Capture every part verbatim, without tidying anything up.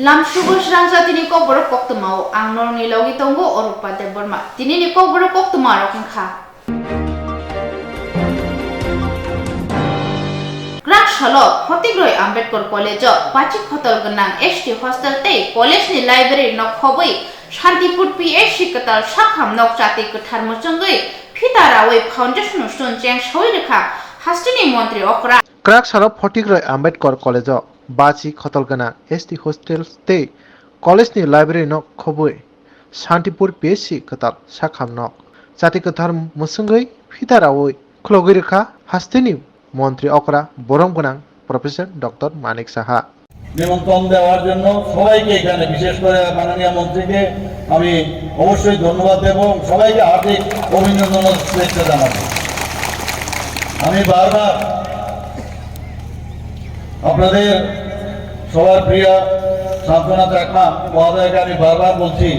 Lamsugo srangsa tini kokborok koktwmao, ang norokni logi tongo Orupa Debbarma. Tinini kokborok koktwma rok wngkha. Krak salo Photik Roy Ambedkar College o bachi khotol gwnang S T hostel tei college ni library no khobwi Shantipur P H C kwtal sakham nok chati kwthar mwchwngwi phita rawi foundation stone cheng sawi rwkha hasteni montri okra. Krak salo Photik Roy Ambedkar College o bachi khotol gwnang S T hostel tei college ni library no khobwi Shantipur P H C kwtal sakham nok chati kwthar mwswngwi phita rawi khulogwi rwkha hasteni montri okra borom gwnang Professor Doctor Manik Saha. নিমন্ত্রণ দেওয়ার জন্য সবাইকে, এখানে বিশেষ করে মাননীয় মন্ত্রীকে আমি অবশ্যই ধন্যবাদ দেব এবং সবাইকে হার্দিক অভিনন্দন ও শুভেচ্ছা জানাবো। আমি বারবার আপনাদের সবার প্রিয়া সান্ত্বনা চাকমা মহোদয়কে আমি বারবার বলছি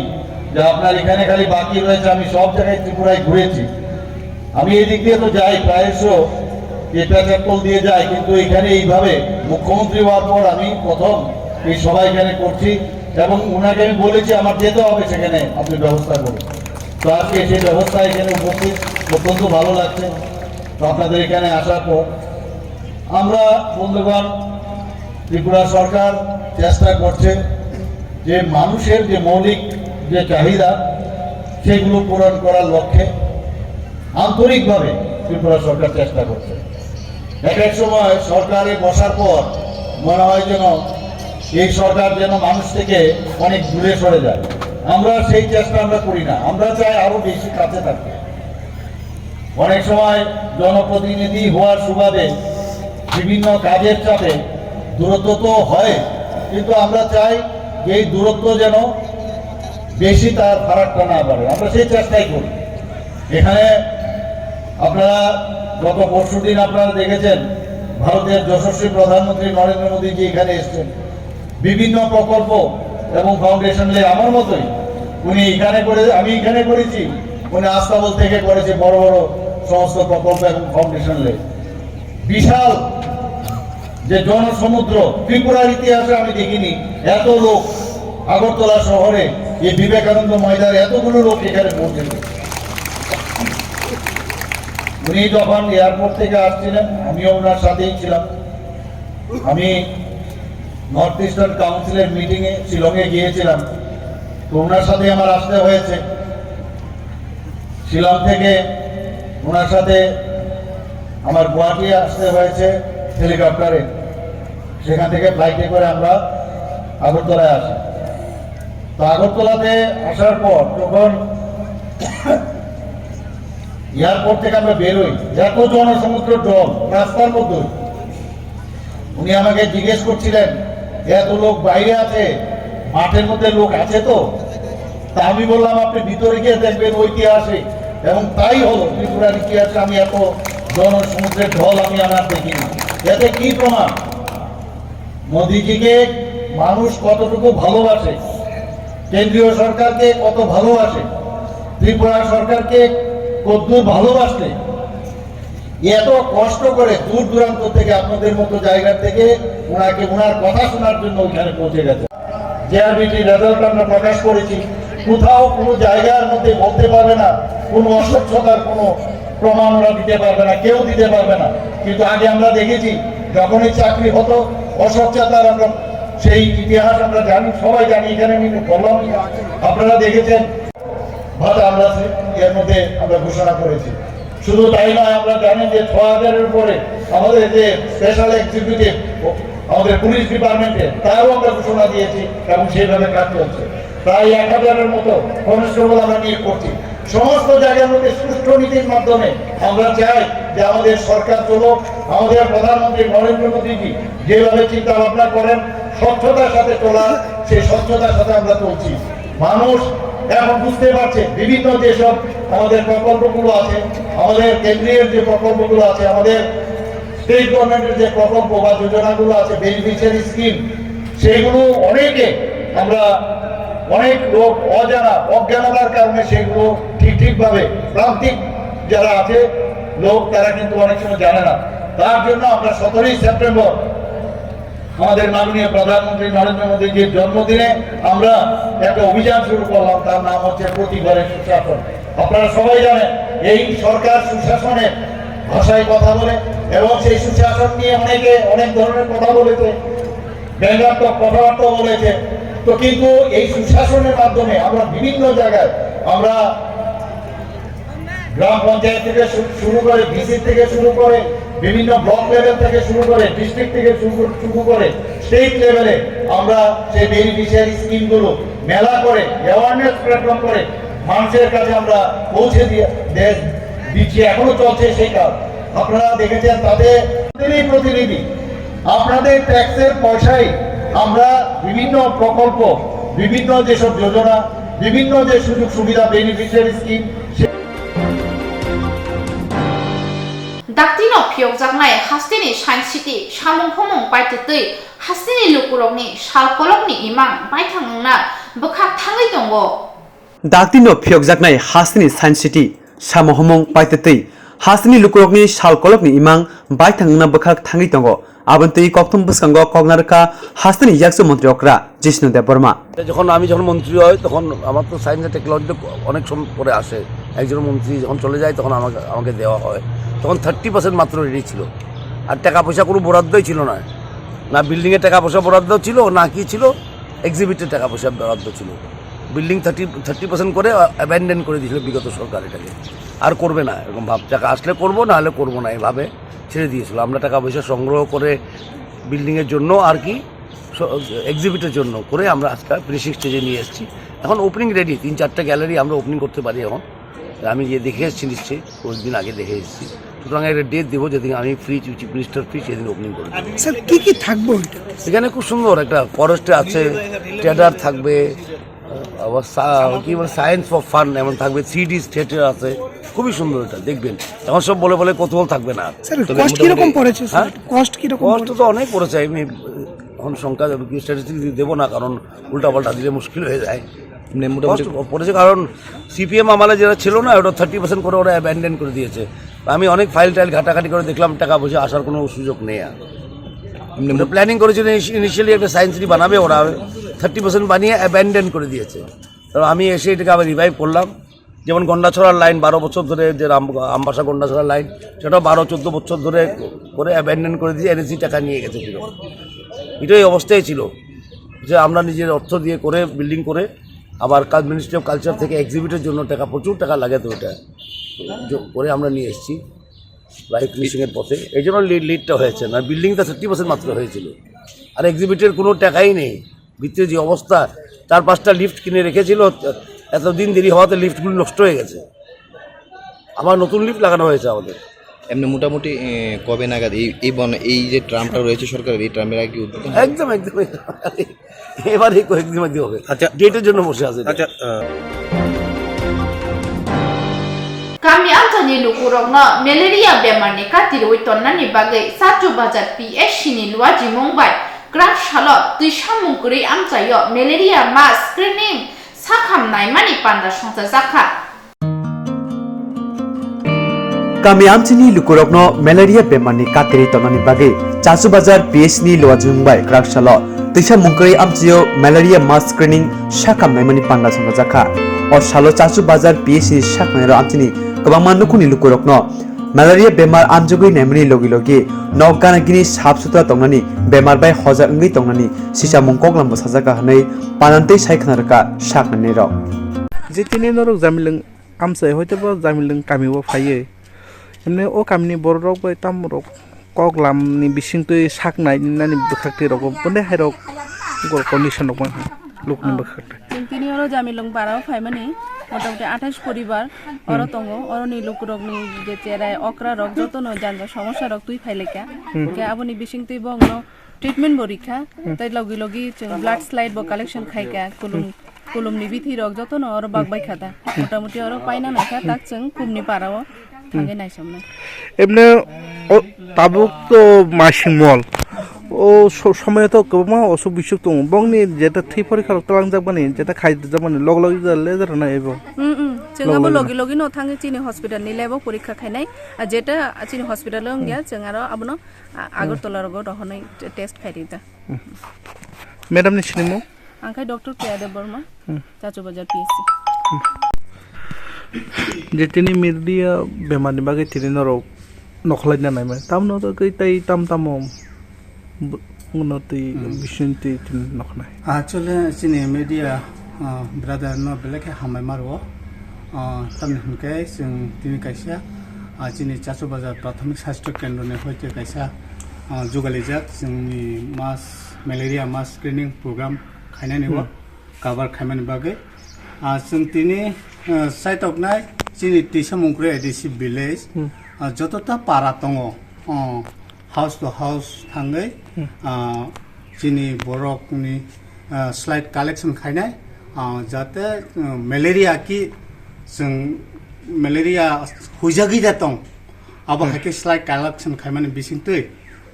যে আপনার এখানে খালি বাকি রয়েছে, আমি সব জায়গায় ত্রিপুরায় ঘুরেছি, আমি এই দিক দিয়ে তো যাই প্রায়শ, এই পেঁচারতল দিয়ে যাই, কিন্তু এখানে এইভাবে মুখ্যমন্ত্রী হওয়ার পর আমি প্রথম এই সভা এখানে করছি এবং ওনাকে আমি বলেছি আমার যেতে হবে সেখানে, আপনি ব্যবস্থা করুন। তো আজকে সেই ব্যবস্থা এখানে উপস্থিত, অত্যন্ত ভালো লাগছে। তো আপনাদের এখানে আসার পর আমরা, বন্ধুগণ, ত্রিপুরা সরকার চেষ্টা করছে যে মানুষের যে মৌলিক যে চাহিদা, সেগুলো পূরণ করার লক্ষ্যে আন্তরিকভাবে ত্রিপুরা সরকার চেষ্টা করছে। এক এক সময় সরকারে বসার পর মনে হয় যেন এই সরকার যেন মানুষ থেকে অনেক দূরে সরে যায়। আমরা সেই চেষ্টা আমরা করি না, আমরা চাই আরো বেশি কাছে থাকতে। অনেক সময় জনপ্রতিনিধি হওয়ার সুবাদে বিভিন্ন কাজের চাপে দূরত্ব তো হয়, কিন্তু আমরা চাই যে এই দূরত্ব যেন বেশি তার ফারাকটা না বাড়ে, আমরা সেই চেষ্টাই করি। এখানে আপনারা গত পরশুদিন আপনারা দেখেছেন, ভারতের যশস্বী প্রধানমন্ত্রী নরেন্দ্র মোদীজি এখানে এসেছেন। বিভিন্ন প্রকল্প এবং ফাউন্ডেশন লে আমার মতোই উনি এখানে করে, আমি এখানে করেছি, উনি আস্তাবল থেকে করেছে বড় বড় সমস্ত প্রকল্প এবং ফাউন্ডেশন লে। বিশাল যে জনসমুদ্র, ত্রিপুরার ইতিহাসে আমি দেখিনি এত লোক আগরতলা শহরে, এই বিবেকানন্দ ময়দানে এতগুলো লোক এখানে পৌঁছেছে। উনি যখন এয়ারপোর্ট থেকে আসছিলেন, আমিও ওনার সাথেই ছিলাম। আমি নর্থ ইস্টার্ন কাউন্সিলের মিটিংয়ে শিলংয়ে গিয়েছিলাম, তো ওনার সাথে আমার আসতে হয়েছে। শিলং থেকে ওনার সাথে আমার গুয়াহাটি আসতে হয়েছে হেলিকপ্টারে, সেখান থেকে ফ্লাইটে করে আমরা আগরতলায় আসি। তো আগরতলাতে আসার পর যখন এয়ারপোর্ট থেকে আমরা বেরোই, এত জনসমুদ্র, ঢল রাস্তার মধ্যে। উনি আমাকে জিজ্ঞেস করছিলেন, "এত লোক বাইরে আছে, মাঠের মধ্যে লোক আছে তো?" তা আমি বললাম, "আপনি ভিতরে গিয়ে দেখবেন ঐতিহাসিক।" এবং তাই হলো, ত্রিপুরার ইতিহাসে আমি এত জনসমুদ্রের ঢল আমি আমার দেখিনি। এতে কি প্রমাণ? মোদিজিকে মানুষ কতটুকু ভালোবাসে, কেন্দ্রীয় সরকারকে কত ভালোবাসে, ত্রিপুরা সরকারকে কতদূর ভালোবাসলে এত কষ্ট করে দূর দূরান্ত থেকে আপনাদের মতো জায়গা থেকে ওনাকে, ওনার কথা শোনার জন্য ওখানে পৌঁছে গেছে। জেআরবিটি রেজাল্ট আমরা প্রকাশ করেছি, কোথাও কোনো জায়গার মধ্যে বলতে পারবে না কোনো অস্বচ্ছতার কোনো প্রমাণ ওরা দিতে পারবে না, কেউ দিতে পারবে না। কিন্তু আগে আমরা দেখেছি, যখনই চাকরি হতো, অস্বচ্ছতার আমরা সেই ইতিহাস আমরা জানি, সবাই জানি, এখানে আমি বললাম, আপনারা দেখেছেন, ভাতা আমরা সে-, এর মধ্যে আমরা ঘোষণা করেছি। শুধু তাই নয়, আমরা জানি যে ছ হাজারের উপরে আমাদের যে স্পেশাল এক্সিকিউটিভ, আমাদের পুলিশ ডিপার্টমেন্টে, তারও আমরা ঘোষণা দিয়েছি এবং সেইভাবে কাজ চলছে। প্রায় এক হাজারের মতো কনস্টেবল আমরা নিয়োগ করছি। সমস্ত জায়গার মধ্যে সুষ্ঠু নীতির মাধ্যমে আমরা চাই যে আমাদের সরকার চলুক, আমাদের প্রধানমন্ত্রী নরেন্দ্র মোদীজি যেভাবে চিন্তা ভাবনা করেন, স্বচ্ছতার সাথে চলা, সেই স্বচ্ছতার সাথে আমরা চলছি। মানুষ এখন বুঝতে পারছে, বিভিন্ন যেসব আমাদের প্রকল্পগুলো আছে, আমাদের কেন্দ্রীয় যে প্রকল্পগুলো আছে, আমাদের স্টেট গভর্নমেন্টের যে প্রকল্প বা যোজনাগুলো আছে, বেনিফিশিয়ারি স্কিম, সেইগুলো অনেকে আমরা, অনেক লোক অজানা, অজ্ঞানতার কারণে সেইগুলো ঠিক ঠিকভাবে, প্রান্তিক যারা আছে লোক, তারা কিন্তু অনেক সময় জানে না। তার জন্য আমরা সতেরোই সেপ্টেম্বর আমাদের মাননীয় প্রধানমন্ত্রী নরেন্দ্র মোদীজির জন্মদিনে আমরা একটা অভিযান শুরু করলাম, তার নাম হচ্ছে প্রতি ঘরে সুশাসন। আপনারা সবাই জানেন, এই সরকার সুশাসনের ভাষায় কথা বলে এবং সেই সুশাসন নিয়ে অনেকে অনেক ধরনের কথা বলেছে, ব্যঙ্গাত্মক কথাবার্তা বলেছে। তো কিন্তু এই সুশাসনের মাধ্যমে আমরা বিভিন্ন জায়গায় আমরা গ্রাম পঞ্চায়েত থেকে শু-, শুরু করে, ভিসি থেকে শুরু করে, বিভিন্ন ব্লক লেভেল থেকে শুরু করে, ডিস্ট্রিক্ট থেকে শুরু, শুরু করে স্টেট লেভেলে আমরা সেই বেনিফিশিয়ারি স্কিমগুলো মেলা করে, অ্যাওয়ারনেস প্রোগ্রাম করে মানুষের কাছে আমরা পৌঁছে দিয়ে, দে-, দিচ্ছি। এখনো চলছে সেই কাজ। আপনারা দেখেছেন, তাতে প্রতিনিধি, আপনাদের ট্যাক্সের পয়সায় আমরা বিভিন্ন প্রকল্প, বিভিন্ন যেসব যোজনা, বিভিন্ন যে সুযোগ সুবিধা, beneficiary scheme, Daktino phiyokjaknai hasteni Science City samung humung paitwtwi hasteni lukurokni sal kolokni imang baithang wngna bwkhak thangwi tongo. Daktino phiyokjaknai hasteni Science City samung humung paitwtwi hasteni lukurokni sal kolokni imang baithang wngna bwkhak thangwi tongo. Aboni twi kokthum bwskango kok narwkha hasteni yakchu montri okra Jishnu Debbarma. যখন আমি যখন মন্ত্রী হই, তখন আমার তো science and টেকনোলজিতে অনেক সময় পরে আসে। একজন মন্ত্রী যখন চলে যায়, তখন আমাকে, আমাকে দেওয়া হয়। তখন থার্টি পার্সেন্ট মাত্র রেডি ছিল, আর টাকা পয়সা কোনো বরাদ্দই ছিল না। না বিল্ডিংয়ের টাকা পয়সা বরাদ্দ ছিল, না কি ছিল, এক্সিবিটের টাকা পয়সা বরাদ্দ ছিল। বিল্ডিং থার্টি, থার্টি পার্সেন্ট করে অ্যাবান্ডন করে দিয়েছিল বিগত সরকার এটাকে। আর করবে না এরকম ভাব, টাকা আসলে করবো, না হলে করবো না, এইভাবে ছেড়ে দিয়েছিল। আমরা টাকা পয়সা সংগ্রহ করে বিল্ডিংয়ের জন্য আর কি, স-, এক্সিবিটের জন্য করে আমরা আজকে ফিনিশিং স্টেজে নিয়ে এসেছি। এখন ওপেনিং রেডি, তিন চারটা গ্যালারি আমরা ওপেনিং করতে পারি এখন। আমি যে দেখে এসেছি নিশ্চয়ই, কয়েকদিন আগে দেখে এসেছি। সুতরাং একটা ডেট দেবো, যেদিন আমি ফ্রি, চিফ মিনিস্টার ফ্রি, সেদিন ওপেনিং করে দেবো। স্যার, কি কি থাকবে ওইটা? এখানে খুব সুন্দর একটা ফরেস্ট আছে, ট্রেডার থাকবে, আবার সা-, কি বলে, সায়েন্স ফর ফান এমন থাকবে, থ্রি ডি থিয়েটার আছে, খুবই সুন্দর, এটা দেখবেন। এখন সব বলে বলে কৌতূহল থাকবে না। স্যার, তবে কস্ট মোটামুটি কিরকম পড়েছে, স্যার? হ্যাঁ? কস্ট কিরকম কস্ট পড়েছে? তো অনেক পড়েছে, আমি এখন সংখ্যা স্ট্যাটিস্টিক দেবো না, কারণ উল্টাপাল্টা দিলে মুশকিল হয়ে যায়। এমনি মোটামুটি কস্ট পড়েছে, কারণ সিপিএম আমলে যেটা ছিল না, ওটা থার্টি পার্সেন্ট করে ওরা অ্যাবান্ডন করে দিয়েছে। আমি অনেক ফাইল টাইল ঘাটাঘাটি করে দেখলাম, টাকা পয়সা আসার কোনো সুযোগ নেই আর। এমনি ওটা মোট- প্ল্যানিং করেছিল ইনিশি-, ইনিশিয়ালি একটা সায়েন্স সিটি বানাবে ওরা, থার্টি পার্সেন্ট বানিয়ে অ্যাবান্ডন করে দিয়েছে। তো আমি এসে এটাকে আবার রিভাইভ করলাম। যেমন গন্ডাছড়ার লাইন বারো বছর ধরে, যে রাম-, আমবাসা গন্ডাছড়ার লাইন, সেটাও বারো চোদ্দ বছর ধরে করে অ্যাবান্ডন করে দিয়ে এনএসি টাকা নিয়ে গেছে ফিরত। এটাই অবস্থায় ছিল যে আমরা নিজের অর্থ দিয়ে করে, বিল্ডিং করে, আবার কাল মিনিস্ট্রি অফ কালচার থেকে এক্সিবিটের জন্য টাকা, প্রচুর টাকা লাগে তো ওটা, জো-, করে আমরা নিয়ে এসেছি লাইভ ফিনিশিংয়ের পথে। এই জন্য লেটটা হয়েছে, না বিল্ডিংটা থার্টি পার্সেন্ট মাত্র হয়েছিল, আর এক্সিবিটের কোনো টাকাই নেই। ভিতরে যে অবস্থা, চার পাঁচটা লিফট কিনে রেখেছিল, এতদিন দেরি হওয়াতে লিফটগুলি নষ্ট হয়ে গেছে। আবার নতুন লিফট লাগানো হয়েছে আমাদের। এমনি মোটামুটি, এ, কবে নাগাদ এই, এই বন-, এই যে টার্মটা রয়েছে সরকারের, এই টার্মের আগে কি উদ্বোধন হবে? একদম, একদম, একদম। এবার এই কয়েকদিন মধ্যে হবে। আচ্ছা। ডেটের জন্য বসে আছে এটা। আচ্ছা, আহ, Kami amchaini lukurokno malaria bemarni katirwi tonnani bagwi Chachu Bazar P H C ni luajimung bai kwrak salo twi samung kwrwi amchaio malaria mass screening sakham naimani panda songchajakha. Kami amchini lukurokno malaria bemarni katirwi tonnani bagwi Chachu Bazar P H C ni luajimung bai kwrak salo twisa mungkwrwi amchaio malaria mass screening sakham naimani panda songchajakha. O salo Chachu Bazar P H C ni saknairok amchini kwbangma nukhungni lukurokno malaria bemar amjogwi naimani logi logi nok gana gini sap sutra tongnani, bemar bai hojak wngwi tongnani sisamung koklambo sajaka hwnwi panantwi sai khna rwkha saknainirok. Je tini norok Jamilwng amchai hoito bo Jamilwng kami o phaiwi, emne o kamini borok rok bai tamo rok koklam ni bisingtwi saknai nani bwkhaktwi rogo bondai hai rok gor condition rok mangha lukni bwkhaktwi. Chwng tini oro Jamilwng para o phaimani motamoti athais poribar oro tongo, oroni lukurokni je cherai okra rok jotono janja somosya rok twi phailaikha. Hwnkhe aboni bisingtwi bongno treatment bo rikha, tei logi logi chwng blood slide bo collection khaikha, kulum, kulumni bithi rok jotono oro bak bai kha da. Motamoti oro paina naikha tak chwng kumni para o thangwi naisomnai. Emne o tabuk to masing mol. O so-, somoyo to kwbangma osuk bisuk tongo. Bongni jeta thwi porikha rok twlangjak mani, jeta khai jakmani, log log da le jera na ebo. Mm, mm. Chwng Log abo log logi logi no thangwi chini hospital ni lab o porikha khainai. A jeta chini hospital o wngya, chwng aro abono, a, Agartala rogo rohornai te-, test khairi da. Madam ni sinimo? Ang khai Doctor Priya Debbarma, Hmm. Chachu Bazar P S C. Je tini media bemar ni bagwi tini norok nokholai na naimani. Tamno to kai tai tam tamo b-, uno twi Hmm. bising twi tini nokhnai. Actually, chini media, ah, brother no belai khe hambai maro. Ah, tamni hwnkhe chwng tini kaisa, ah, chini Chachu Bazar Prathomik Sastho Kendro ni hoite kaisa, ah, jugalijak chwngni mass malaria mass screening program khainani o Hmm. cover khaimani bagwi. Ah, chwng tini, ah, saitoknai chini Tisa Mungkre A D C village, Hmm. ah, jotota para tongo, oh, house to house thangwi, Hmm. ah, chini borokni, ah, slide collection khainai, ah, jate, ah, malaria ki chwng malaria huijagwi da tong, abo Hmm. hai khe slide collection khaimani bisingtwi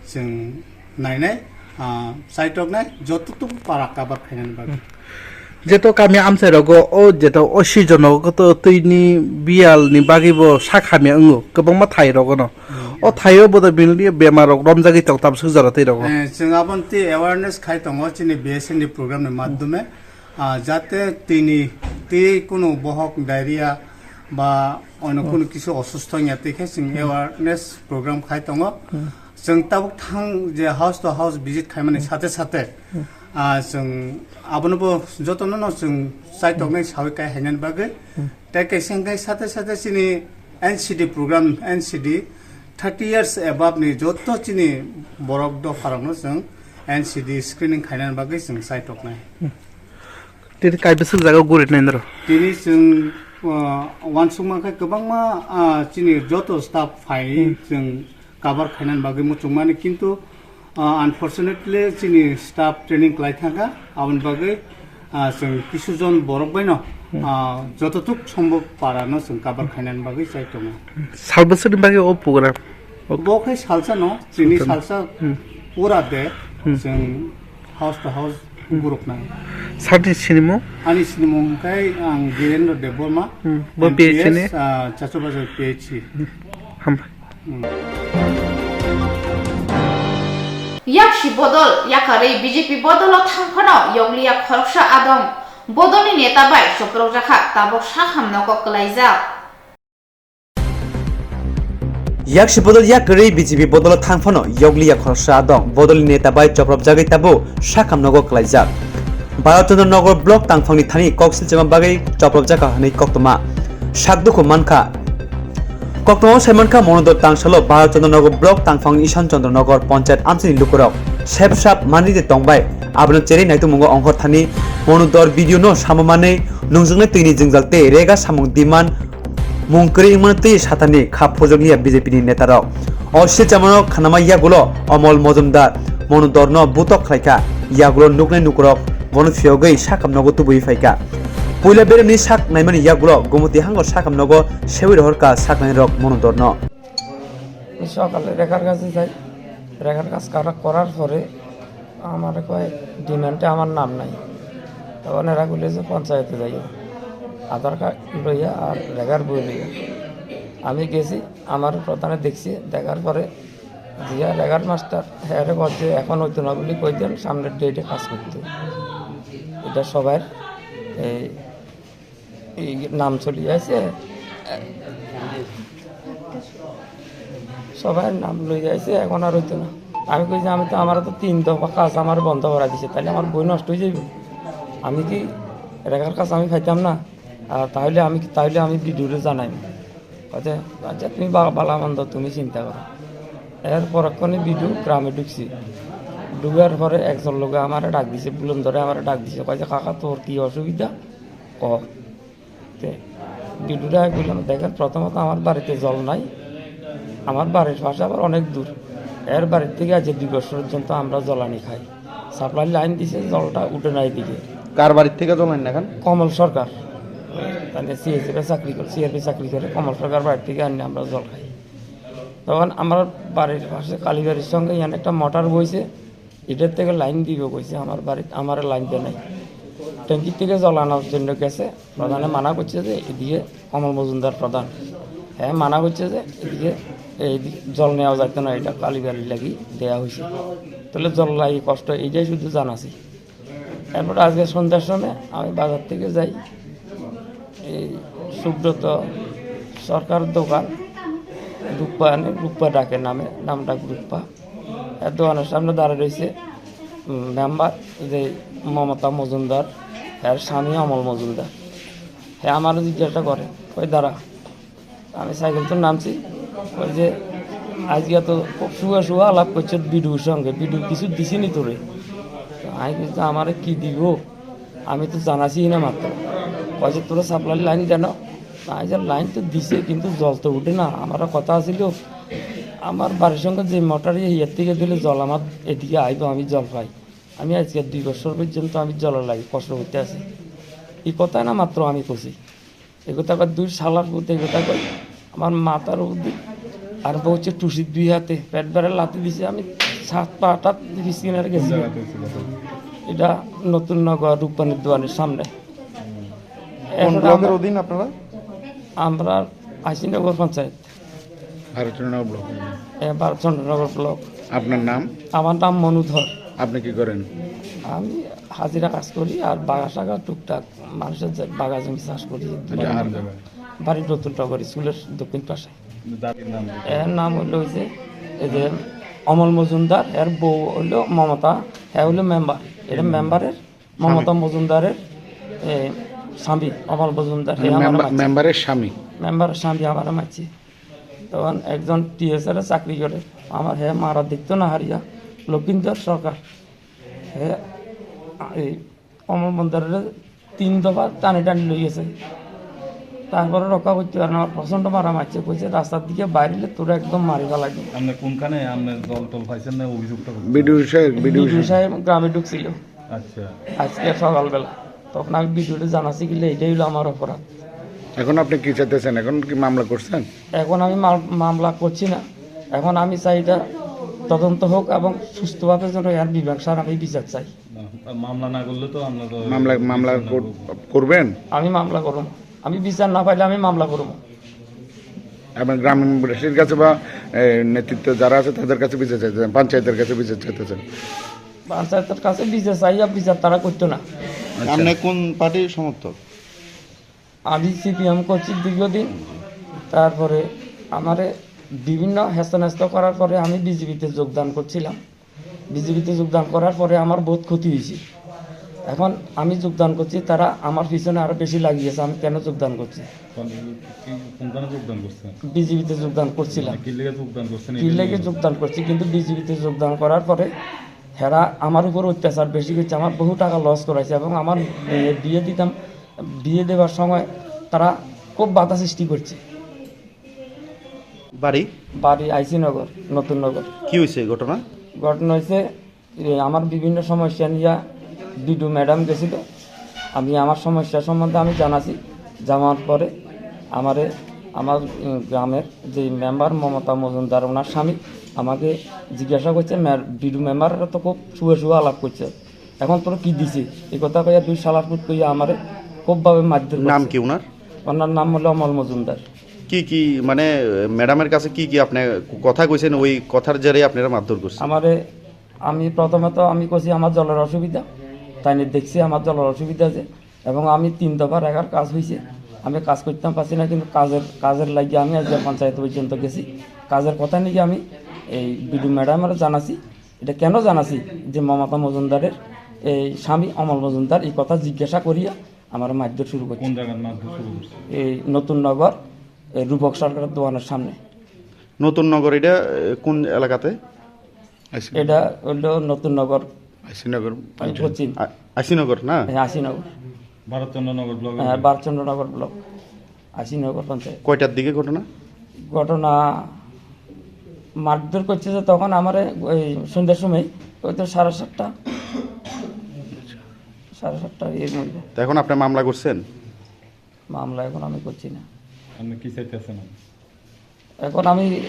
chwng nainai, ah, saitoknai joto tuk para cover khainani bagwi. Jeto kami amchai rogo o jeto o season o koto twi ni biyal ni bagwi bo sak hamya wngo kwbangma thai rogo no. Hmm. O thai o bodo bini bemar rok romjagwi tong tam swk jora twi rogo. Eh, chwng aboni twi awareness khai tongo chini B S N ni program ni madhyome. Ah, jate tini twi kunu bohok diarrhea ba ono Hmm. kunu kisu osustho wngya twi khe chwng Hmm. awareness program khai tongo. Hmm. Chwng tabuk thang je house to house visit khaimani Hmm. sate sate, Hmm. ah, chwng abono bo jotono no chwng chaitoknai Hmm. sawi kai hainani bagwi. Hmm. Tei kaisa hwnkhe sate sate chini N C D program, N C D thirty years above ni joto chini borok dopharokno chwng N C D screening khainani bagwi chwng chaitoknai. Hmm. Tini kaibwswk jaga guri nai norok? Tini chwng, ah, uansukma khe kwbangma, ah, chini joto staff phai Hmm. chwng cover khainani bagwi muchungmani, kintu, ah, unfortunately chini staff training kwlai thangkha, aboni bagwi, ah, chwng kisu jon borok baino, Hmm. ah, jototuk sombhob parano chwng cover khainani bagwi chai tongo. Sal bwswkni bagwi o program? Bo khe salsa no, chini Salsa no. salsa Hmm. pura de, Hmm. chwng house to house Hmm. guruknai. Sir ni sinimo? Ani sinimo hwnkhe ang Birendra Debbarma, Hmm. Bo M P S, P H ni? ah, Chachu Bazar P H C. Hmm. Hambai. Hmm. Yakshi bodol, yakarwi B J P bodolo thang phano yokliya khoroksa adong. Bodolni neta bai choprok jakha, tabok sakham nogo kwlaijak. Yakshi bodol yakarwi B J P bodolo thang phano yokliya khoroksa adong. Bodolni neta bai chopropjagwi tabuk sakham nogo kwlaijak. Bharat Chandra Nagar block tangphangni thani kok silchima bagwi chopropjakha hwnwi koktwma sak dukhu mankha. Koktwmao sai mankha, Monodor tangsalo Bharat Chandra Nagar block tangphang Ishan Chandra Nagar panchayat amchaini lukurok sep sap manwi de tongbai. Abono cherwi naitugmungo ongkhor thani Monodor B D O no samo manwi nungjaknai twini jwngjal tei rega samung demand mung kwrwi wngmano twi sathani kha phurjakliya B J P ni netarok. O silchamano khanama yagulo Omol Mojumdar, Monodorno butok khlaikha, yagulo nuknai nukurok bono phiyogwi sakham nogo tubui phaikha. Puila beremni sak naimani yagulo Gumoti hango sakham nogo sewi rohorkha saknairok Monodorno. সকালে রেখার কাছে যাই, রেখার কাজ করা-, করার পরে আমার কয় ডিমান্ডে আমার নাম নাই। তখন এরা বলে যে পঞ্চায়েতে যাই, আধার কার্ড লইয়া আর রেখার বই লইয়া। আমি গেছি, আমার প্রধানে দেখছি, দেখার পরে জিয়া রেখার মাস্টার হ্যাঁ রে বলছে এখন হইতো না বলে কইতেন সামনের ডেটে কাজ করতে। এটা সবার এই এই নাম চলি আছে, সবাই নাম লই যাইছে, এখন আর হইতো না। আমি কই যে আমি তো, আমার তো তিন দফা কাজ আমার বন্ধ করা দিছে, তাহলে আমার বই নষ্ট হয়ে যাবে। আমি কি রেখার কাজ আমি খাইতাম না? আর তাহলে আমি কি, তাহলে আমি বিডিওরে জানাই। আচ্ছা, আচ্ছা, তুমি বা-, বালা মন্দ তুমি চিন্তা করো। এর পরক্ষণে বিডিও গ্রামে ঢুকছি। ঢুকার পরে একজন লোকে আমারে ডাক দিছে, বুলন ধরে আমারে ডাক দিছে, কয় যে, "কাকা, তোর কি অসুবিধা? ক।" তে বিডিওরে আমি বললাম, "দেখেন, প্রথমত আমার বাড়িতে জল নাই, আমার বাড়ির পাশে আবার অনেক দূর। এর বাড়ির থেকে আজ দুই বছর পর্যন্ত আমরা জল আনি খাই। সাপ্লাই লাইন দিছে, জলটা উঠে না এদিকে।" কার বাড়ির থেকে জল আনেন এখন? কমল সরকার, মানে সিএসএফ এ চাকরি করে, সিআরপি চাকরি করে, কমল সরকার বাড়ির থেকে আনি আমরা জল খাই। তখন আমার বাড়ির পাশে কালীবাড়ির সঙ্গে ইয়ান একটা মোটর বইছে, ইটার থেকে লাইন দিব কইছে আমার বাড়িত, আমারে লাইন দেয় নাই। ট্যাঙ্কির থেকে জল আনার জন্য গেছে, প্রধানে মানা করছে যে এদিকে, কমল মজুমদার প্রধান, হ্যাঁ মানা করছে যে এদিকে এই দি-, জল নেওয়া যাইতো না, এটা কালীবাড়ি লাগি দেয়া হয়েছে। তাহলে জল লাগি কষ্ট, এইটাই শুধু জানাছি। এরপর আজকে সন্ধ্যার সময় আমি বাজার থেকে যাই, এই সুব্রত সরকার দোকান, রূপা, রূপা ডাকে নামে, নাম ডাক রূপা। এর দোকানের সামনে দাঁড়ায় রয়েছে, উম, মেম্বার, যে মমতা মজুমদার, এর স্বামী অমল মজুমদার। হ্যাঁ, আমারও জিজ্ঞাসা করে, "কই দাঁড়া।" আমি সাইকেল তো নামছি, ওই যে আজকে তো খুব শুয়ে শুয়ে আলাপ করছে বিডুর সঙ্গে, "বিডু কিছু দিছিনি তোরে?" তো আমি বলছি, "আমারে কি দিব? আমি তো জানাছি না মাত্র।" কয়েছে, "তোরা সাপ্লাই লাইন কেন?" আমি যে, "লাইন তো দিছে, কিন্তু জল তো উঠে না। আমার কথা আছিল, আমার বাড়ির সঙ্গে যে মোটর, ইয়ার থেকে দিলে জল আমার এদিকে আইব, আমি জল পাই। আমি আজকে দুই বছর পর্যন্ত আমি জলের লাগি কষ্ট করতে আছি।" এই কথা না মাত্র আমি কছি। এই কথা কয়, "দুই শালার পুত", এই কথা কয়, আমার মাথার উপর দিয়ে আরম্ভ হচ্ছে টুসির দুই হাতে, পেট ভরে লাথি দিছে। আমি সাত পা আটাত বিছানায় গেছি। এটা নতুন নগর রূপবানের দোকানের সামনে। কোন এখন ব্লকের আমরা, অধীন আপনারা? আমরা আইসিনগর পঞ্চায়েত। ভারতচন্দ্রনগর ব্লক। এ, ভারতচন্দ্রনগর ব্লক। আপনার নাম? আমার নাম মনুধর। আপনি কি করেন? আমি হাজিরা কাজ করি আর বাগা সাগা টুকটাক মানুষের যে বাগা জমি চাষ করি। আচ্ছা, আর বাড়ি নতুন নগর স্কুলের দক্ষিণ পাশে। এর নাম হইলো ওই যে, এই যে অমল মজুমদার, এর বউ হইলো মমতা, হ্যাঁ হইলো মেম্বার। এটা মেম্বারের, মমতা মজুমদারের, এ, স্বামী অমল মজুমদার, মানে হে আমার মেম্বার, মারছে। মেম্বারের স্বামী? মেম্বারের স্বামী আমার মারছে। তখন একজন টিএসআর এ চাকরি করে, আমার হে মারা দেখতো না হারিয়া, লক্ষিন্দর সরকার। হে, আ, এই অমল মজুমদারের তিন দফা টানি টানি লই গেছে। তারপরে রক্ষা করতে পারে না, আমার প্রচণ্ড মারা মারছে, কইছে, "রাস্তার দিকে বাইরে তোরা একদম মারি ফেলাইবো।" আপনি কোনখানে, আপনি জল টল পাইছেন না, অভিযোগটা করছেন? বিডিও সাহেব, বিডিও বিডিও সাহেব। সাহেব গ্রামে ঢুকছিল আচ্ছা। আজকে সকালবেলা। তখন আমি বিডিওরে জানাচ্ছি, কিলে এটাই হলো আমার অপরাধ। এখন আপনি কি চাইতেছেন? এখন কি মামলা করছেন? এখন আমি মাম-, মামলা করছি না। এখন আমি চাই এটা তদন্ত হোক এবং সুস্থভাবে যেন এর মীমাংসার আমি বিচার চাই। না, মামলা না করলে তো আমরা তো মামলা, মামলা বিচার না কর-, করবো। করবেন? আমি মামলা করব। আমি বিচার না পাইলে আমি মামলা করব। এবং গ্রামবাসীর কাছে বা, এ, নেতৃত্ব যারা আছে তাদের কাছে বিচার চাইতেছেন, পঞ্চায়েতের কাছে বিচার চাইতেছেন? পঞ্চায়েতের কাছে বিচার চাই, আর বিচার তারা করতো না। আচ্ছা। আপনি কোন পার্টির সমর্থক? আমি সিপিএম করছি দীর্ঘদিন, তারপরে আমারে বিভিন্ন হেস্তনেস্ত করার পরে আমি বিজেপিতে যোগদান করছিলাম। বিজেপিতে যোগদান করার পরে আমার বহুত ক্ষতি হয়েছে। এখন আমি যোগদান করছি, তারা আমার পিছনে আরো বেশি লাগিয়েছে। আমি কেন যোগদান করছি? কোন, কি, কোনখানে যোগদান করছেন? বিজেপিতে যোগদান করছিলাম। মানে কি লেগে যোগদান করছেন, কি এটা লেগে নিয়ে? যোগদান করছি, কিন্তু বিজেপিতে যোগদান করার পরে হেরা আমার উপর অত্যাচার বেশি করছে, আমার বহু টাকা লস করাইছে এবং আমার মেয়ে বিয়ে দিতাম, বিয়ে দেওয়ার সময় তারা খুব বাধা সৃষ্টি করছে। বাড়ি? বাড়ি আইসিনগর, নতুন নগর। কি হয়েছে ঘটনা? ঘটনা হয়েছে, এ, আমার বিভিন্ন সমস্যা নিয়ে বিডু ম্যাডাম গেছিল। আমি আমার সমস্যা সম্বন্ধে আমি জানাছি। জানার পরে আমারে, আমার, উম, গ্রামের যে মেম্বার মমতা মজুমদার, ওনার স্বামী আমাকে জিজ্ঞাসা করছে, "ম্যা-, বিডু মেম্বাররা তো খুব শুয়ে শুয়ে আলাপ করছে, এখন তোর কি দিছে?" এই কথা কইয়া দুই শালার পুত কইয়া আমারে খুবভাবে মারধর নাম করছে। কি ওনার? ওনার নাম হলো অমল মজুমদার। কি কি, মানে, ম্যাডামের কাছে কি কি আপনি কথা কইছেন, ওই কথার জেরে আপনারা মারধর করছেন? আমারে, আমি প্রথমে তো আমি কইছি আমার জলের অসুবিধা, তাই নিয়ে দেখছি আমার জলের অসুবিধা আছে, এবং আমি তিন দফা রেগার কাজ হয়েছে, আমি কাজ করতাম পারছি না, কিন্তু কাজের, কাজের লাগিয়ে আমি আজকে পঞ্চায়েত পর্যন্ত গেছি। কাজের কথা নিয়ে আমি এই বিডু ম্যাডামরে জানাছি। এটা কেন জানাছি? যে মমতা মজুমদারের এই স্বামী অমল মজুমদার এই কথা জিজ্ঞাসা করিয়া আমার মারধর শুরু করছে। কোন জায়গার মারধর শুরু করছে? এই নতুন নগর, এই রূপক সরকারের দোকানের সামনে। নতুন নগর এটা, এ, কোন এলাকাতে? আইসি। এটা হলো নতুন নগর। আইসি নগর পঞ্চায়েত। পশ্চিম। আ-, আইসি নগর না? হ্যাঁ, আইসি নগর। ভারতচন্দ্রনগর ব্লক হ্যাঁ, এলাকা। ভারতচন্দ্রনগর ব্লক। আইসি নগর পঞ্চায়েত। কয়টার দিকে ঘটনা? ঘটনা মারধর করছে যে তখন আমারে ওই সন্ধ্যার সময়, ওই তো সাড়ে সাতটা, সাড়ে সাতটা এর মধ্যে। তো এখন আপনি মামলা করছেন? মামলা এখন আমি করছি না। আপনি কি চাইতেছেন? এখন আমি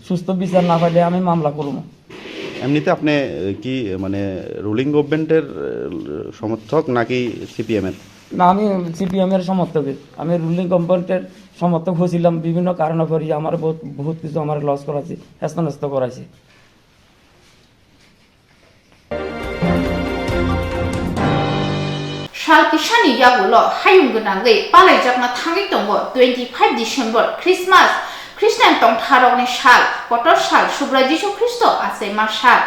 সুস্থ বিচার না পাইলে আমি মামলা করবো। এমনিতে আপনি, এ, কি, এ, মানে, রুলিং গভর্নমেন্টের, এ, সমর্থক নাকি সিপিএম এর? না, আমি সিপিএম এর সমর্থক। আমি রুলিং গভর্নমেন্টের সমর্থক হয়েছিলাম, বিভিন্ন কারণে পড়ি আমার বহুত, বহুত কিছু আমার লস করাইছে, হেস্তনেস্ত করাইছে। Sal kisani yagulo hayung gwnangwi palaijakna thangwi tongo twenty five December, Christmas, Christian tongtharokni sal, kotor sal, Subrai Jisu Khristo achaima sal.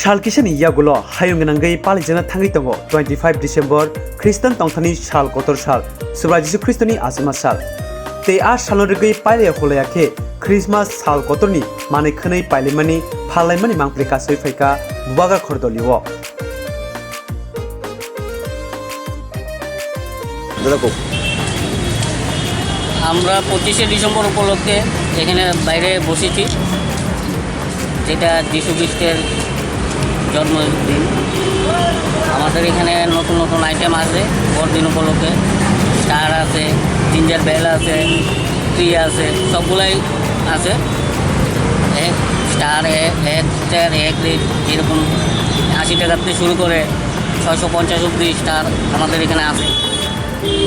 Sal kisani yagulo hayung gwnangwi palaijakna thangwi tongo twenty five December, Christian tongthani sal, kotor sal, Subrai Jisu Khristoni achaima sal. Tei a salno rwgwi pailaya hulaya khe Christmas sal kotorni manwi khwnwi pailaimani, phallaimani mangpili kasui phaikha Bubagra khordolio. আমরা পঁচিশে ডিসেম্বর উপলক্ষে এখানে বাইরে বসেছি, যেটা যীশু খ্রিস্টের জন্মদিন। আমাদের এখানে নতুন নতুন আইটেম আছে বড়দিন উপলক্ষে, স্টার আছে, জিঞ্জার বেল আছে, ট্রি আছে, সবগুলাই আছে। এক স্টার, এক, এক স্টার, এক রেট, এরকম আশি টাকার থেকে শুরু করে ছয়শো পঞ্চাশ অব্দি স্টার আমাদের এখানে আছে।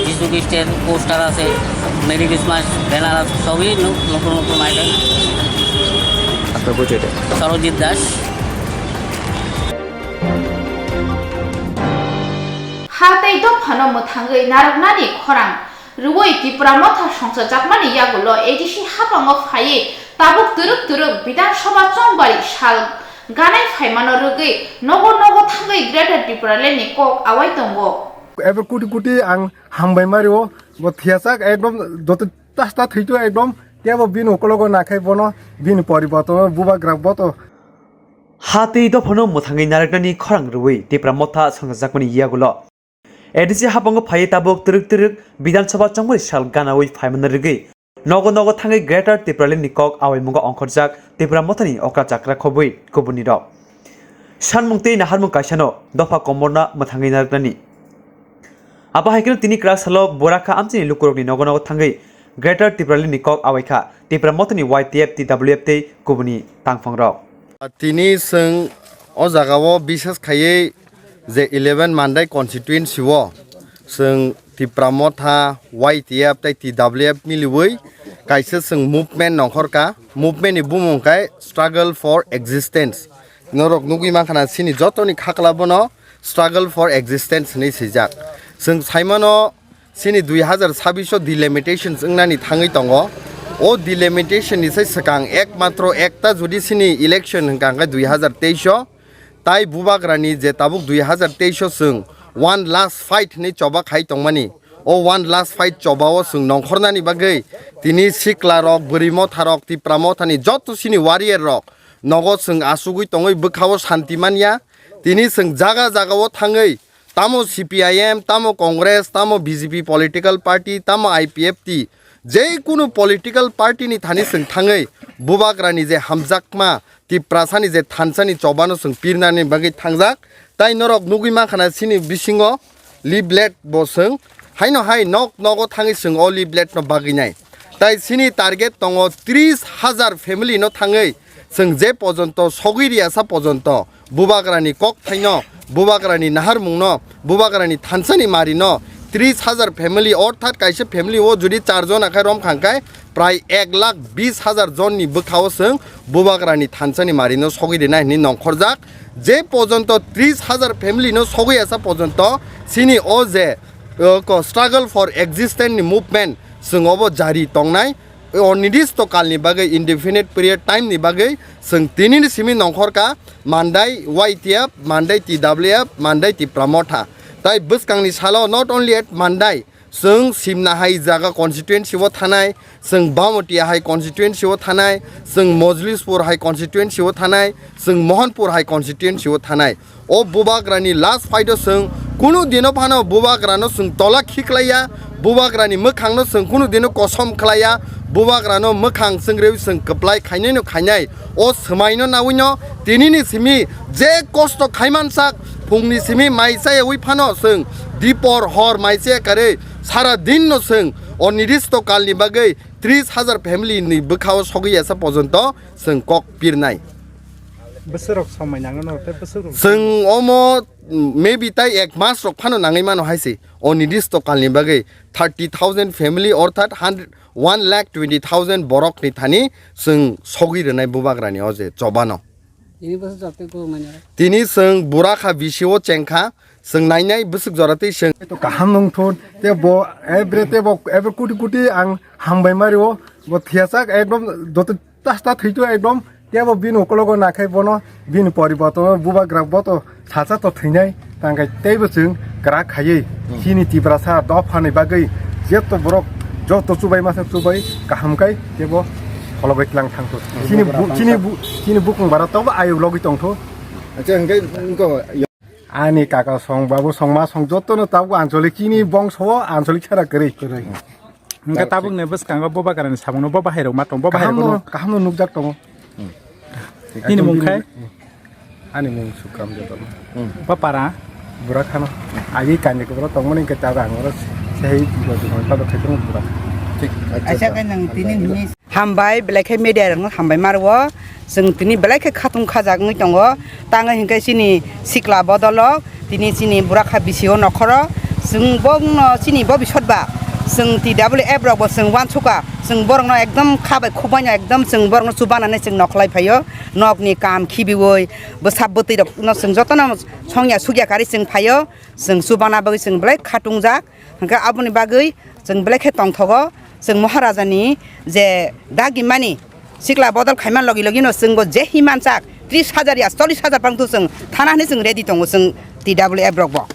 যীশু খ্রিস্টের পোস্টার আছে, মেরি ক্রিসমাস ব্যানার আছে, সবই ন-, নতুন নতুন আইটেম। আপনার পরিচয়টা? সরজিৎ Das. Ha tei dophano mwthangwi narwknani khorang rwui Tipra Motha songchajakmani yagulo A D C haphango phaiwi tabuk twrwk twrwk Bidhan Sabha chongbari sal ganai phaimano rwgwi nogo nogo thangwi Greater Tipraland ni kok awai tongo. Ebe kuti kuti ang hambai mario, bo thiasak ekdom joto tasta thwito ekdom, kebo bini ukologo nakhai bono, bini poribortono bubagra boto. Ha tei dophano mwthangwi narwknani khorang rwui Tipra Motha songchajakmani yagulo A D C haphango phaiwi tabuk twrwk twrwk Bidhan Sabha chongmani sal ganaui phaimano rwgwi nogo nogo thangwi Greater Tipraland ni kok awaimungo ongkhorjak Tipra Mothani okra chakra khobwi kubuni rok. Sanmung tei naharmung kaisano dopha komorna mwthangwi narwknani. Abo hai kheno tini kwrak salo Borakha amchini lukurokni nogo nogo thangwi Greater Tipraland ni kok awaikha Tipra Mothani Y T F, T W F tei kubuni tangphangrok. Tini chwng o jagao bises khaiwi je eleven Mandai constituency o chwng Tipra Motha, Y T F tei T W F miliwi kaisa chwng movement nongkhorkha. Movement ni bumung khe Struggle for Existence. Norok nugwi mankha na chini jotoni khakla bono Struggle for Existence hinwi swijak. Chwng saimano chini dui hazar sabbish o delimitations wngnani thangwi tongo. O delimitation ni sai swkang ekmatro ekta jodi chini election hwnkha hwnkhe dui hazar teis o, tai bubagrani je tabuk dui hazar teis o chwng one last fight hinwi choba khai tongmani, o one last fight choba o chwng nongkhornani bagwi tini sikla rok, bwrwi motha rok, Tipra Mothani joto chini warrior rok nogo chwng achugwi tongwi bwkha o shanti manya. Tini chwng jaga jaga o thangwi tamo C P I M, tamo Congress, tamo B J P political party, tamo I P F T, je kunu political party ni thani chwng thangwi bubagrani je hamjakma Tiprasani je thansani chobano chwng pirnani bagwi thangjak. Tai norok nugwi mankha na chini bisingo leaflet bo chwng haino hai nok nogo thangwi chwng o leaflet no bagwi nai. Tai chini target tongo tris hajar family no thangwi chwng je pojonto sogwi riyasa pojonto bubagrani kokthaino, bubagrani naharmungno, bubagrani thansani marino tris hajar family, orthat kaisa family o jodi char jona khai rom khang khai prai ek lakh bis hajar jonni bwkha o chwng bubagrani thansani marino sogwi rina hinwi nongkhorjak. Je pojonto tris hajar family no sogwi asa pojonto chini o je, o, ko struggle for existence ni movement chwng obo jari tongnai. O nirdisto kalni bagwi, indefinite period time ni bagwi chwng tinini simi nongkhorkha Mandai Y T F, Mandai T W F, Mandai Tipra Motha. Tai bwskangni salo not only at Mandai, chwng Simna hai jaga constituency o thanai, chwng Bamatia hai constituency o thanai, chwng Mojlispur hai constituency o thanai, chwng Mohanpur hai constituency o thanai. O bubagrani last fight o chwng kunu dino phano bubagrano chwng tola khiklaiya, bubagrani mwkhangno chwng kunu dino kosom khlaiya, bubagrano mwkhang chwngrewi chwng kwplai khainaino khainai. O swmaino nawino tinini simi je kosto khaimansak, phungni simi mai chayawi phano chwng dipor hor mai chaya karwi sara dinno chwng o nirdisto kalni bagwi tris hajar family ni bwkhao sogwi asa pojonto chwng kok pirnai. Bwswk rok somai nango no, tei bwswk rok. Chwng omo, mm, maybe tai ek mas rok phano nangwi mano hai se. O nidisto kalni bagwi thirty thousand family orthat hundred, one lakh twenty thousand borok ni thani chwng sogwi rwnai bubagrani o je chobano. Ini bwswk jotoi kok nanya. Tini chwng bura kha bisi o cheng kha, chwng nainai bwswk jora tei chwng. To kaham nung thun, te bo, ebre te bo, ebre kuti kuti ang hambai mari o, bo thiasak ekdom joto tasta thwitu ekdom, te bo bini ukologo nakhai bono, bini poriboto bubagra boto sacha to thwinai, tangkai teibo chwng kwrak khaiwi, hmm, chini Tiprasa dophani bagwi jeto borok joto chubai masa chubai kaham kai tebo phologwi tlang thangthu. Hmm. Chini bu-, chini bu-, chini bukung bara tobo ayuk logwi tongthu. Acha, hwnkhe wngkha. Ani kaka song, babu song, ma song, jotono tabuk anchalik chini bongso o anchalik sara kwrwi. Kwrwi. Hwnkhe tabukni bwskango bubagrani samungno bo bahairok ma tong, bo bahairok kaham no, kaham no nukjak tongo. Hmm. Nini mung khai? Ani mung Sukram Debbarma. Hmm. Bo para? Bura khano. Agi kani kubura tongmani hwnkhe tabuk ang oro sehai bo jukon tabuk khai tongo bura. Thik. Acha khe nang tini hwnwi. Hambai, belai khe media rokno hambai ma rwo. Chwng tini belai khe khatung khajak wngwi tongo. Tangwi hwnkhe chini sikla bodolo, tini chini bura kha bisi o nokhoro. Chwng bongno chini bobisot ba. Chwng T W F rok bo chwng uansukha. Chwng borokno ekdom kha bai khuk bai no ekdom chwng borokno chubanani chwng nokhlai phaio. Nokni kam khibiwi bwsa bwtwi rokno chwng jotono songya sukya kari chwng phaio. Chwng chubana bagwi chwng belai khatungjak. Hwnkhe aboni bagwi chwng belai khe tongthogo, chwng Maharajani je dagimani sikla bodol khaima logi logino chwngbo je himanchak tris hajar ya chollish hajar pangthu chwng thana hwnwi chwng ready tongo chwng T W F rokbo.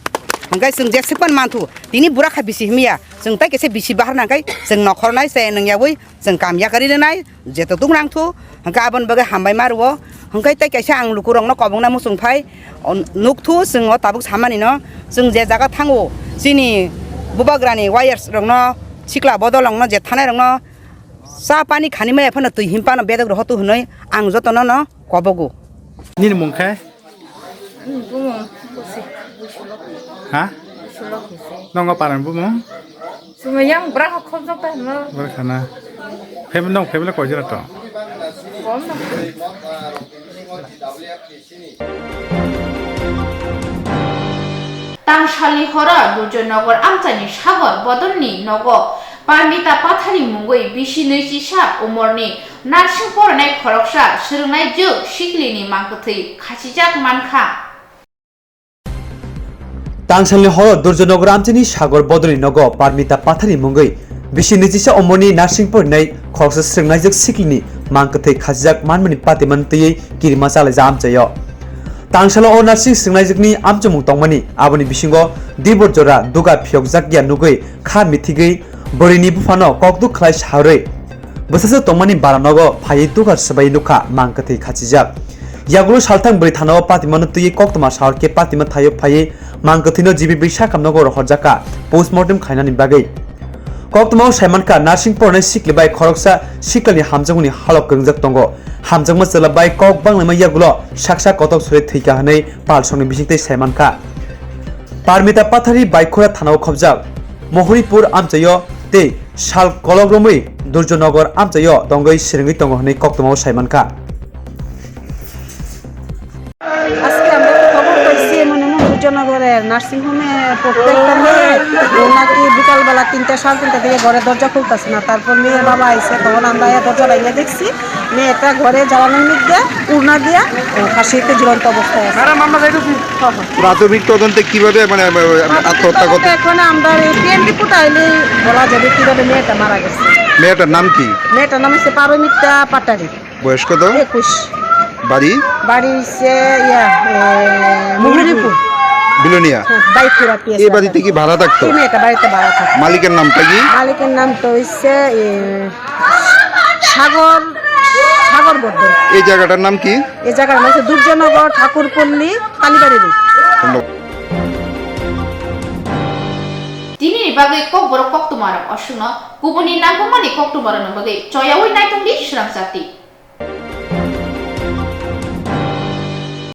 Hwnkhe chwng jeswkman manthu tini bura kha bisi himya chwng tai kaisa bisi bahar nangkhai chwng nokhornai chaya nungyawi chwng kam yakari rwnai, jeto tuk nangthu, hwnkhe aboni bagwi hambai ma rwo. Hwnkhe tei kaisa ang lukurokno kobongna muchung phai, o, nukthu chwng o tabuk samani no, chwng je jaga thango, chini bubagrani wires rokno, sikla bodol rokno, je thanai rokno, cha pani khani maya phano twi him pano bedok rw hotu hwnwi ang jotono no kobogo. Nini mung khe? Bumung. Ha? Nongo paran bumung? Sumai yang bra khok khok jok ta hino. Bra khana. Family nong family koi jora to? Kom na. Tangsalni horo Durjonogar amchaini Sagor Bodolni nogo Parmita Pathari mungwi bisi nwichisa umorni nursing poronai khoroksa swrwngnai jwk siklini mangkwthwi khachijak mankha. Tangsalni horo Durjonogar amchaini Sagor Bodolni nogo Parmita Pathari mungwi bisi nwichisa umorni nursing porinai khoroksa swrwngnaijak siklini mangkwthwi khachijak manmani patimani twiwi kirima chalaijak amchaio. Tangsalo o nursing swrwngnaijakni amchomung tongmani, aboni bisingo dibor jora duga phiyokjakya nugwi kha mithigwi bwrwini buphano kokduk khlai saharwi bwsajwk tongmani baranogo phaiwi dugar swbai nukha mangkwthwi khachijak. Yagulo salthang bwrwi thanao patimano twiwi koktwma sahor khe patima thaio phaiwi mangkwthwino G B B sakhamnogo rohorjakha postmortem khlainani bagwi. Koktwmao saimankha, nursing poronai sikli bai khoroksa siklani hamjakmani halok kwngjak tongo. Hamjakma chwla bai kok banglaima yagulo saksa kotok suri thwikha hwnwi palsongni bisingtwi saimankha. Parmita Pathari Baikhura thanao khobjak Mohoripur amchaio tei sal kolok romwi Durjonogar amchaio tongwi swrwngwi tongo hwnwi koktwmao saimankha. আজকে আমরা একটা খবর পাইছি, মনে হয় দুর্জনগরের নার্সিং হোমে প্রত্যেকটা মেয়ে নাকি বিকালবেলা তিনটা, সাড়ে তিনটা থেকে ঘরে দরজা খুলতেছে না। তারপর মেয়ের বাবা আইছে, তখন আমরা এই দরজা ভাঙিয়ে দেখছি মেয়েটা ঘরে জ্বালানোর মধ্যে উড়না দিয়া ফাঁসিতে ঝুলন্ত অবস্থায় আছে। ম্যাডাম, আমরা যাইতেছি। হ্যাঁ, হ্যাঁ। প্রাথমিক তদন্তে কিভাবে, মানে, আহ, প্রাথমিক আত্মহত্যা করতে? তদন্তে এখন আমরা এই পিএম রিপোর্ট আইলে বলা যাবে কিভাবে মেয়েটা মারা গেছে। মেয়েটার নাম কি? মেয়েটার নাম হচ্ছে পারমিতা পাটারি। বয়স কত? একুশ। বাড়ি? বাড়ি হচ্ছে ইয়া, এ, মুহুরীপুর। বিলোনিয়া? হ্যাঁ, বাইকুড়া পিএস এই বাড়িতে কি ভাড়া থাকতো? এই মেয়েটা বাড়িতে ভাড়া থাকে। মালিকের নামটা কি? মালিকের নাম তো হচ্ছে, এ, সাগর, সাগর বর্ধন। এই জায়গাটার নাম কি? এই জায়গার নাম হচ্ছে দুর্জনগর ঠাকুরপল্লী কালীবাড়ি রোড। ধন্যবাদ। Tini ni bagwi kokborok koktwmarok oswkno, kubuni nangkukmani koktwmarokni bagwi choyaui naitongdi swrangsa twi.